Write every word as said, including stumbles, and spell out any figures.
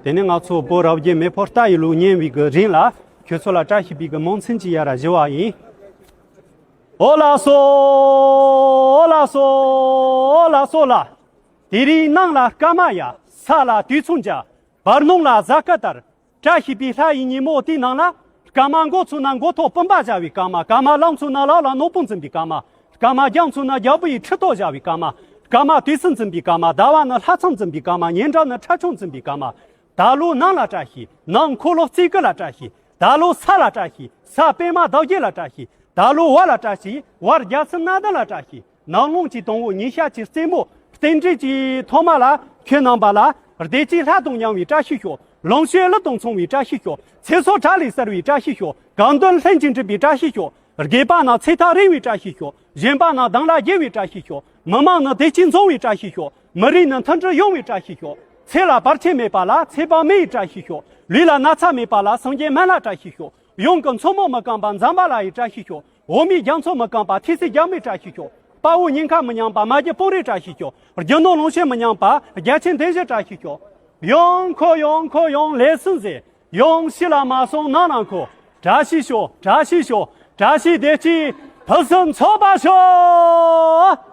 དེ་ནས་ང་ཚོ་བོད་རབ་རྒྱས་མེ་ཕོ་རྟ་ཡི་ལུགས་ཉན་པའི་གི་རིང་ལ་ཁྱོད་ཚོ་ལ་བཀྲ་ཤིས་པའི་གི་མོ་མཚན་ཅིག་ཡར་ར་ཞུ་བ་ཡིན། ཨོ་ལགས་སོ། ཨོ་ལགས་སོ། ཨོ་ལགས་སོ་ལ། དེ་རིང་ནངས་ལ་སྐར་མ་ཡ། ས་ལ་དུས་མཚུངས་འཇའ། བར་སྣང་ལ་གཟའ་སྐར་ལྟར། བཀྲ་ཤིས་པའི་ལྷ་ཡི་ཉིན་མོ་དེའི་ནང་ལ། སྐར་མ་མགོ་ཚོས་ན་མགོ་ཐོག་བུམ་པ་བཞག་པའི་སྐར་མ། སྐར་མ་ལངས་ཚོས་ན་ལག་ལ་ནོར་བུ་འཛིན་པའི་སྐར་མ། སྐར་མ་རྒྱང་ཚོས་ན་རྒྱལ་པོ་ཡི་ཁྲི་ཐོག་བཞག་པའི་སྐར་མ། སྐར་མ་དུས་སུ་འཛིན་པའི་སྐར་མ། ཟླ་བ་ནི་ལྷ་མཚམས་འཛིན་པའི་སྐར་མ། ཉི་ཟླ་ནི་ཁྲ་ཆུང་འཛིན་པའི་སྐར་མ། ད་ལོ་ནངས་ལ་བཀྲ་ཤིས། ནངས་འཁོར་ལོ་རྩིས་སྐུ་ལ་བཀྲ་ཤིས། ད་ལོ་ས་ལ་བཀྲ་ཤིས། ས་པདྨ་ཟླ་བརྒྱད་ལ་བཀྲ་ཤིས། ད་ལོ་བ་ལ་བཀྲ་ཤིས། བར་རྒྱལ་སྲིད་སྣ་བདུན་ལ་བཀྲ་ཤིས། ནངས་ལོངས་ཀྱི་དང་པོ་ཉི་ཤར་གྱི་རྩེ་མོ། རྟེན་འབྲེལ་གྱི་ཐོག་མ་ལ་ཁྱེད་རྣམ་པ་ལ་བདེ་སྐྱིད་ལྷ་དང་མཉམ་པའི་བཀྲ་ཤིས་ཤོག་ལོངས་སྤྱོད་གླུ་དང་འཚམ་པའི་བཀྲ་ཤིས་ཤོག་ཚེ་སྲོག་བྲག་ལས་གསལ་བའི་བཀྲ་ཤིས་ཤོག་དགའ་འདོད་ལྷུན་གྱིས་འགྲུབ་པའི་བཀྲ་ཤིས་ཤོག་རྒས་པ་ན་ཚེ་ཐག་རིང་བའི་བཀྲ་ཤིས་ཤོག་གཞོན་པ་ན་མདང་ལ་རྒྱས་པའི་བཀྲ་ཤིས་ཤོག་མི་དམངས་ན་བདེ་སྐྱིད་འཛོམས་པའི་བཀྲ་ཤིས་ཤོག་མི་རིགས་ན་མཐུན་སྒྲིལ་ཡོང་བའི་བཀྲ་ཤིས་ཤོག་ཚེ་ལ་བར་ཆད་མེད་པ་ལ་ཚེ་དཔག་མེད་ཡི་བཀྲ་ཤིས་ཤོག་ལུས་ལ་ན་ཚ་མེད་པ་ལ་སངས་རྒྱས་སྨན་བླ་བཀྲ་ཤིས་ཤོག་ཡོངས་ཀྱི་མཚོ་མོ་མི་རྐང་པ་འཛམ་བྷ་ལ་ཡི་བཀྲ་ཤིས་ཤོག་འོ་མའི་རྒྱ་མཚོ་མི་རྐང་པ་ཐེག་སྲས་རྒྱལ་མོའི་བཀྲ་ཤིས་ཤོག་དཔའ་བོ་ཉེན་ཁ་མི་མཉམ་པ་མ་གྱུར་སྤུངས་རིས་བཀྲ་ཤིས་ཤོག་རྒྱུ་ནོར་ལོངས་སྤྱོད་མི་ཉམས་པ་རྒྱལ་ཆེན་སྡེ་བཞི་བཀྲ་ཤིས་ཤོག་ཡོང་ཁོ་ཡོང་ཁོ་ཡོང་ལེ་སུན་ཟེ། ཡོང་ཕྱི་ལ་མ་སོང་ནང་ན་ཁོ། བཀྲ་ཤིས་ཤོག་བཀྲ་ཤིས་ཤོག་བཀྲ་ཤིས་བདེ་སྐྱིད་ཕུན་སུམ་ཚོགས་པ་ཤོག